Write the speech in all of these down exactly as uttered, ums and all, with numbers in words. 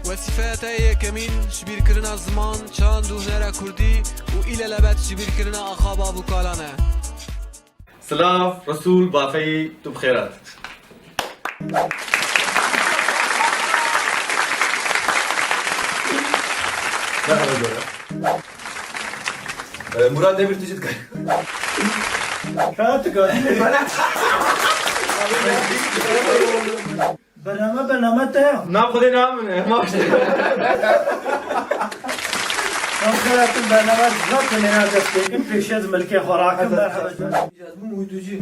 Wezîfeya te yê yekemîn jibîrkirina ziman, çand û hunera kurdî û îlelebet jibîrkirina axabav û kalan e. Silav, Resûl Bafeyî, tu bi xêr hat. Merhaba Zora. Ee, Murat Demir tu jî dikar. Ka tu ka. Bername, bername te ya. Na xwedê na min e, maşallah. Em xêratin bername zaf temena dest pê kin, pêşiya ez milkê xwe rakim, merhaba. Ez bûm uyducî.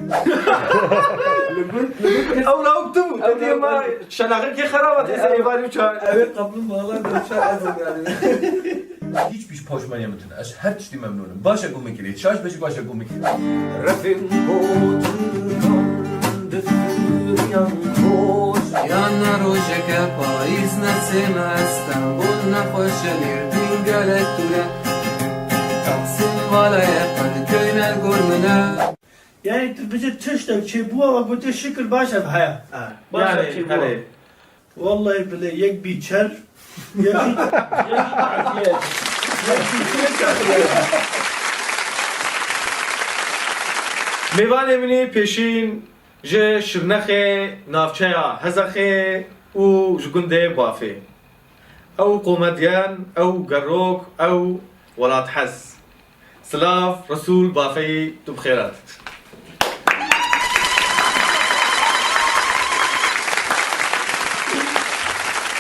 Ew rawk tu bû. Ew diye ma şelaxin kê xeraba tê serê varî uçar. Evet, kaplumbağalar da uçar, ez yani. Hiçbir poşman yemedim. Ez her tiştî memnûnim. Baş e ku min kirî. Şaş be jî baş e ku min kirî. Refên gotin kan difiriyan xweş. Yan ne rojeke payîz ne sême Stenbol ne xweş e, Mêrdîn gelek dûr e. Taksim vala ye, Qedköy ne li gor min e. Yani tu bijî tiştek çêbûwa we gotê şikir baş e, heye. Ha. Baş e, yani, çêbûwa. Herê. Wellahî bilê yek bî çer, yek bî, yek bî tehlîye. Yek bî çer tehlîye. Mêvanê min ê pêşîn ji Şirnexê, navçeya Hezexê û ji gundê Bafê. Ew komedyen, ew gerok, ew welathez. Silav, Resûl Bafeyî, tu bi xêr hat.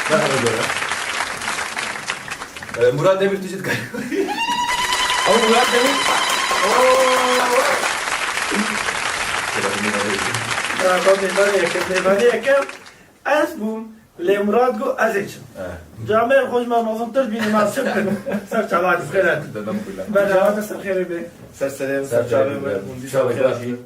Merhaba Zora. Ee, Murat Demir tu jî dikar. Ew Murat Demir. Oo. Ya, ba mêvanê yekem, mêvanê yekem. Ez bûm, lê Murad got ez ê çim. Eh. Camêr xwe ji me mezintir bîne, ma çi bikin? Ser çava dixêre. Bername te ser xêrê be. Ser serê min, ser çavê min. Hûn dîsa bi xêr hatin.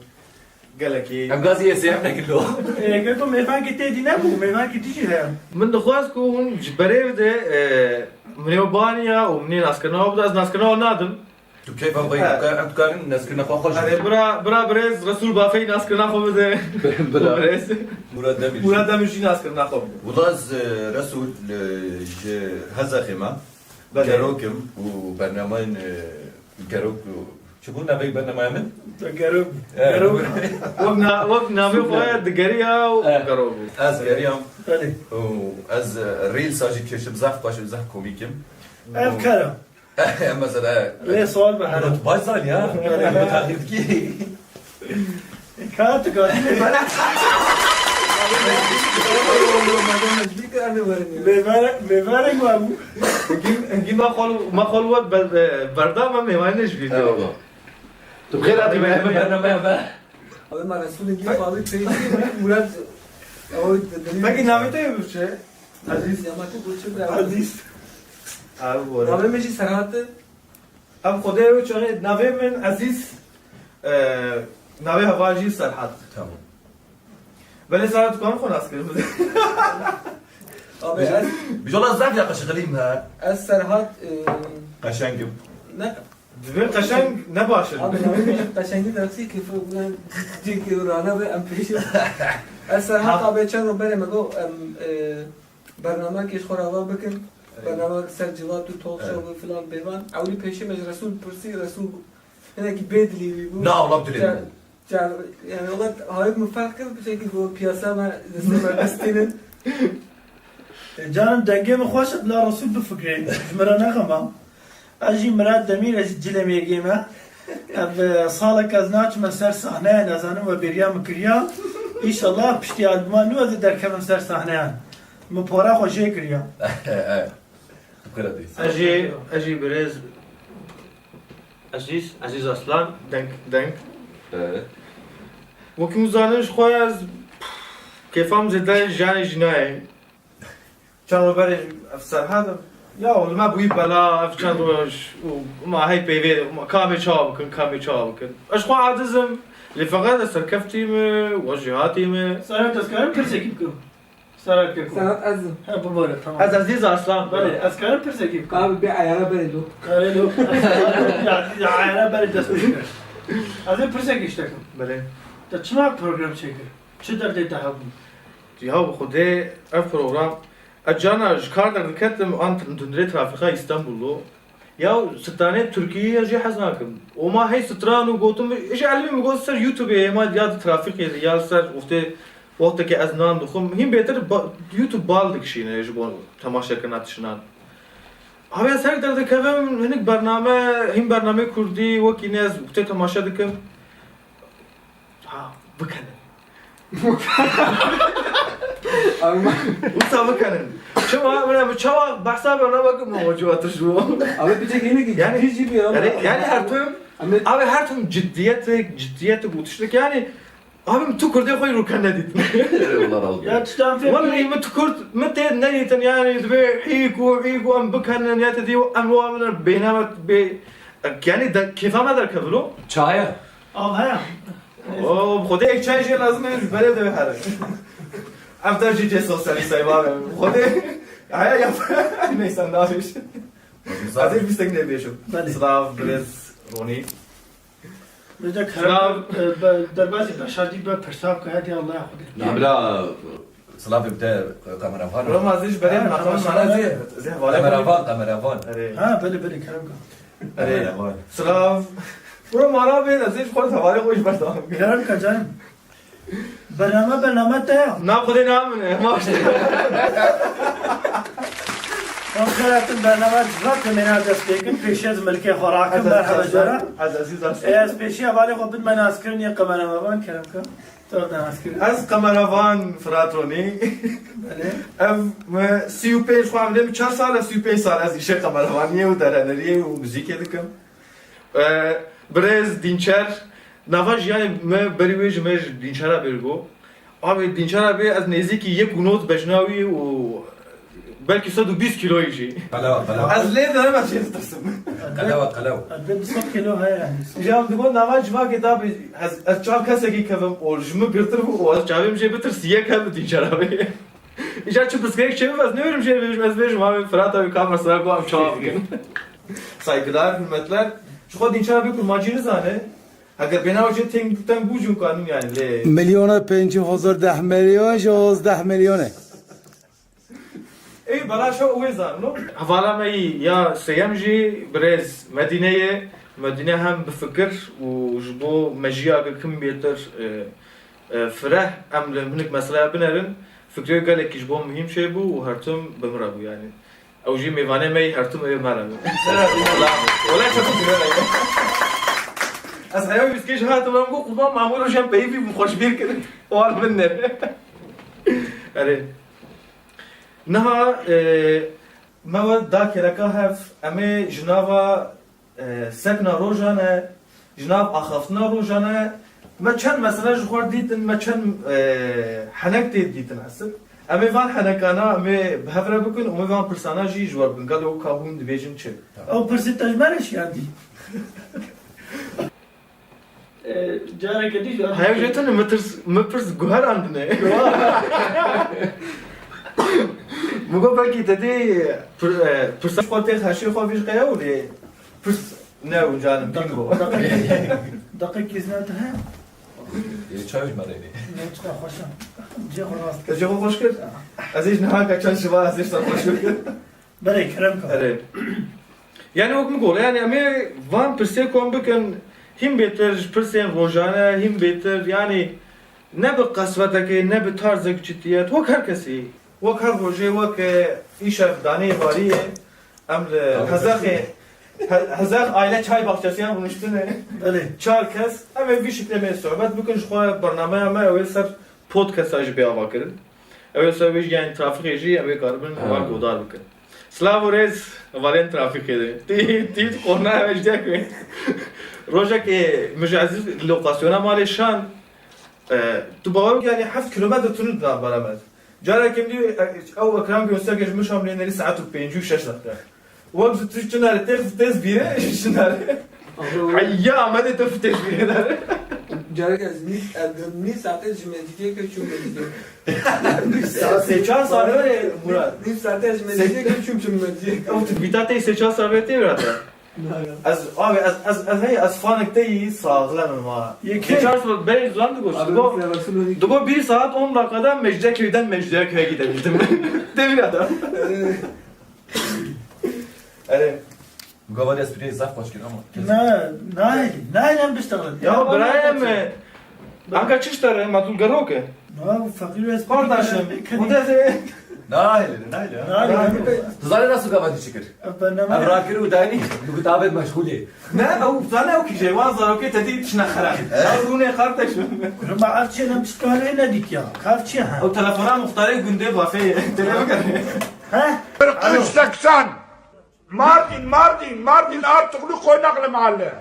Gelekî. Em gazî yê sêyem nekin lo. Ê, gelo mêvankî tê dî nebû, mêvankî dî jî heye. Min dixwest ku hûn ji berê bide, e, min ê baniya û min ê naskirina wan bide, ez naskirina wan nadim. Tu keyfa vey, em dikarin naskirina xwe xweş bikin. Erê, bira, bira birêz Resûl Bafeyî naskirina xwe bide. Bira. Birêz. Murat Demir. Murat Demir jî naskirina xwe bide. Wila ez, e, Resûl, e, ji Hezexê me. Belê. Gerok im û bernameyên, e, gerok û çi bû navê bernameya min? Gerok. E, gerok. Wek na-, wek navê xwe digeriya û gerok bû. Ez geriyam. Belê. Û ez, e, rîlsa jî kêşim, zaf xweş û zaf komîk im. Ev kera. Mesela, lê sual be here. Baş zanî ya. Belê. Taklîdkî. Ka tu ka. Mêvarek, mêvarek wa bû. Hingî, hingî me xol, me xol wek ber-, e, berdam em mêvanê ji vîdeo. Eyvallah. Tu bi xêr hatî me. Bername be. Abi, ma Resûlê gî xalî peyî Murat. Peki navê te yê bi çi? Ezîz. Ya ma tu bi çi be? Ezîz. Abi, bu arada. Navê min jî Serhat e. Ev xwedê ew çaxê navê min Ezîz, e, navê heval jî Serhat. Tamam. Belê Serhat, tu karin xwe nas kirin bide? Abi, ez Bijala zaf ya qeşqilîm he. Ez Serhat, e, qeşeng im. Ne? Divê qeşeng ne baş in. Abi, navê min jî qeşengî dersî kêfê bûne, cîkê rane ve em pêşî. Ez Serhat abi, çend roj berê me got, em, e, Bernamekê ji xwe re ava bikin. Ey. Bername ser civat û talk show û filan bêvan. Ewilî pêşî me ji Resûl pirsî, Resûl hinekî bêdilî wî bû. Na, wela bi dilê min bû. Car, car, yani wela hayat min ferq kir, bi şekil bu piyasa me destê me destînin. E, canim dengê min xweş e, bila Resûl bifikirê. Ji min re nexema. Ez jî Mirat Demîr, ez jî cilê mêrgê me. Ev, e, salek ez naçime ser sahneya, nazanim we bêriya min kiriya. Înşallah piştî albuma nû ez ê derkevim ser sahneyan. Min pora xwe jê kiriya. Bikira dî. Ez jî, ez jî birêz Ezîz, Ezîz Aslan, deng, deng. Evet. Wekî hûn zanin ji xwe ez kêfa min zêde jiyanê jî nayê. Çend roj berê ev Serhat e. Ya, li me bûyî bela, ev çend roj û ma hey peyvê, ma kamê çawa bikin, kamê çawa bikin. Ez xwe aciz im, lê feqet ez serkeftî me, we jêhatî me. Serhat, ez karim pirsekî bikim? Serhat Keko. Serhat ez im. He, bibore, tamam. Ez Ezîz Arslan. Belê, ez karim pirsekî bikim? Abi, bê eyara berê lo. Karê lo. Ya, ya, eyara berê dest pê kir. Ez ê pirsekî ji te kim. Belê. Te çima program çêkir? Çi derdê te hebû? Ya bi Xwedê ev program, Ez cana ji kar derdiketim, an hundirê trafîka Îstanbulê. Ya stranê Tirkiyê ya jî hez nakim. Û ma hey stran û gotim, ji elmî min got ser YouTubeê, êma ya di trafîkê de, ya li ser wextê, wextekê ez nan dixwim. Hîn bêtir ba-, YouTube bal dikişîne ji bo temaşekirina tişinan. Abi ez her derdikevim, hinek bername, hîn bernameyê kurdî, wekî ne ez wextê temaşe dikim. Ha, bikenin. Wisa bikenin. Çima? Min, min çawa behsa bername kim, o ciwa tu ji bo? Abi bir tek yine ki Yani, ciddi ciddi ya. Yani, yani her tim, Ahmet abi her tim ciddiyetik, ciddiyetik û tiştik yani. Abi min tu kurdê xwe rûken nedît. Allah razı olsun. Ya tiştan fêr Wallahî min tu kurd, min tê nedîtin yani, divê hîk û hîk û em bikenin ya te dî em wa min bêhna me bê, yani de, kêfa me derkevilo. Çaya. Av heye. O, Xwedê yek çay jê lazim e, ji berê de here. Ev der jî cê sosyalîst e, bavê. Xwedê, haya yap. Neyse, navêj. Ez ê bîstek nebêjim. Belê. Silav, birêz, Ronî. Rica kerem, Silav. E, be-, derbasî beşa dî be pirsa bike, hadi Allah Xwedê. Na bira, silavê bide kameravan. Bro, ma zî ji berê Ha, maqam kameravan. Sana zî, zî hevale Kameravan, kameravan. Erê. Ha, belê, belê, kerem ka. Erê. Kameravan. Silav. Bro, mara bên, ez ê ji xwe hevalê xwe ji berdewam bikim. Kerem ka canım. Bername, bername te ya. Na xwedê na min e, maşallah. Xwedê xeratin bername civak ke mêna dest pê kin, pêşiya ez milkê xwe rakim, Ez merhaba ez cara. Ez ezîz ez. Ê, ez pêşiya hevalê xwe bidime naskirin yê qemerame van kerem ka. Tu da naskirin. Ez qemerevan Firat Ronî. Belê. Ev me sî û pênc xwe em lê min çar sal e, sî û pênc sal ez îşê qemerevaniyê û derheneriyê û muzîkê dikim. E, birêz Dînçer, nava jiyanê me berî wê ji me ji Dînçera bêr got. Abi Dînçera bê ez nêzîkî yek û nod bejna wî û belkî sed û bîst kîloyî jî. Qelewa, qelewa. Ez lê derem ez jê ditirsim. Qelewa, qelewa. Elde bir sed kilo heye yani. Ji em digot nava civakê da bi ez, ez çar kesekî kevim û ji min girtir bû û ez çavêm jê bitir siyek hev bi Dînçera bê. Îcar çi pirsgirêk çêbû ez nêwerim jê bêjim, ez bêjim abi Firat abi kamera sera ku em çawa bikin. Saygılar, hürmetler. Ji xwe Dînçera bê kurmancî nizane. Heger bênava jê teng, teng bû jî kanin yani lê. Milyona pêncî hozar deh milyon ji hozdeh milyone. Ey, bala şo wê zan, no? Hevala me yî ya sêyem jî birêz Medîne ye. Medîne hem bi fikir û ji bo mejiya ke kim bêtir, e, e, fireh, em li hinek meseleya binerin. Fikrê wê gelekî ji bo muhîm çêbû û her tim bi min re bû yani. Ew jî mêvanê me yî her tim ê me re bû. Wala, wala çaxî bi me re ye. Ez heya wî biskê ji hatim em got, Quban Mamû rojan peyivî bû xweş bîr kirin. Wal min ne. Erê. Niha, e, me we da kêleka hev, em ê ji nava, e, sekna rojan e, ji nav axaftina rojan e, me çend mesele ji xwe dîtin, me çend, e, henek tê dîtin esib. Em ê van henekana, em ê bi hev re bikin û em ê van pirsana jî ji we bikin. Gelo ka hûn dibêjin çi? Ew pirsê te ji me re şiyandî. E, careke dî jî Heya jê tune min tirs, min pirs guherandine. Min got belkî te dê pir-, e, pirsa xwe tê xeşê xwe vî ji qeya û lê pirs ne û canim bingo. Deqe-, deqekî zina te he? Ê, çav ji me re bê. Ne çiqa xweş e. Cê xwe rast. Te cê xwe xweş kir? Ez ê ji niha ke çend şiva ez ê ji te xweş kir. Berê kerem ka. Erê. Yani wek min got, yani em ê van pirsê kom bikin, hîn bêtir ji pirsên rojane, hîn bêtir, yani ne bi qesvetekê, ne bi tarzek ciddiyet, wek her kesî. Wek her rojê, wek, e, îşev danê bariyê, em li Hezexê, He-, Hezex Aile Çay Bahçesiyan rûniştine. Belê. Çar kes, em ê vî şiklê me sohbet bikin, ji xwe bernameya me ew ê ser podcasta jî bê ava kirin. Ew ê ser wê jî, yani trafikê jî, ew ê karibin Ha. wan godar bikin. Silav û rêz, hevalên trafikê de. Tî, tî, qorna ev ji dek wê. Rojekê min ji Ezîz lokasyona malê şan, e, tu bawer bikî, yani heft kilometre tune di navbera me. Carekê min dî, e, ew Ekrem Gönsekê ji min şan lê nerî saet û pêncî û şeş deqe. Wek ji tu çi nare, tê fitêz bîre, ji çi nare. Ay, ya Amedê tu fitêz bîre nare. Carek ez nî, ez nî saetê ji Mezgîtiyê ke çûm Mezgîtiyê. Sê çar sal were, Murat. Nîv saetê ji Mezgîtiyê ke çûm çûm Mezgîtiyê. Ew tu bîta tê sê çar sal were tê were te. Ez, abi, ez, ez, ez, hey, ez fanik te yî sağlam im ha. Yekê. Geçen sene bey zan digo, Abi, digo, sen baksana. Digo bir saat on dakikada Mecidiyeköy'den Mecidiyeköy'e gidebildim. Demir adam. Ere. Gava dest bir zaf baş kir ama. Ne, ne, ne, ne, biz de. Ya, Brahim, Anka çi ji te re, ma tu li gero ke? Na, feqîr ez Kardeşim, pek bu da se- Nail, nail. Nail, nail. Tu zanî nasıl gava dişi kir? Ev bername- Ev rakir û dayî, bi kitabê meşgûl ê. Ne, ew zane ew kîje, wan zarokê te dî tişne xera. Evet. Ew rûnê kardeşim. Rima ev çêne piştgahê nedît ya. Kav çi ha? Ew telefona muxtarê gundê bafê, tele bikere. He? Alo. Kırk üç seksen. Mardin, Mardin, Mardin, Artuklu, Koynaklı mahalle.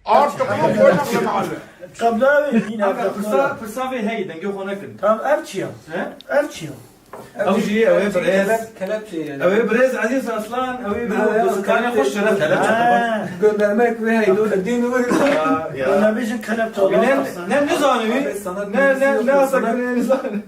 Artuklu, Koynaklı mahalle. Kabla ve yine Aga, kabla. Pirsa, pirsa vê heyî, dengê xwe nekin. Tamam, ev çi ya? He? Ev çi ya? Ew jî, ew ê birêz. Kelep, kelep şey yani. Ew ê birêz Ezîz Aslan, ew ê Ha, ya, bi zikanê xwe şeref kelep. Ha. Göndermek ve hey, dur, din dur. Ya, ya. Ne bizim kelep Ne, ne, ne zanî? Abi, sanat Ne, ne, bilgisi ne yok, asa sanat- ne zanî?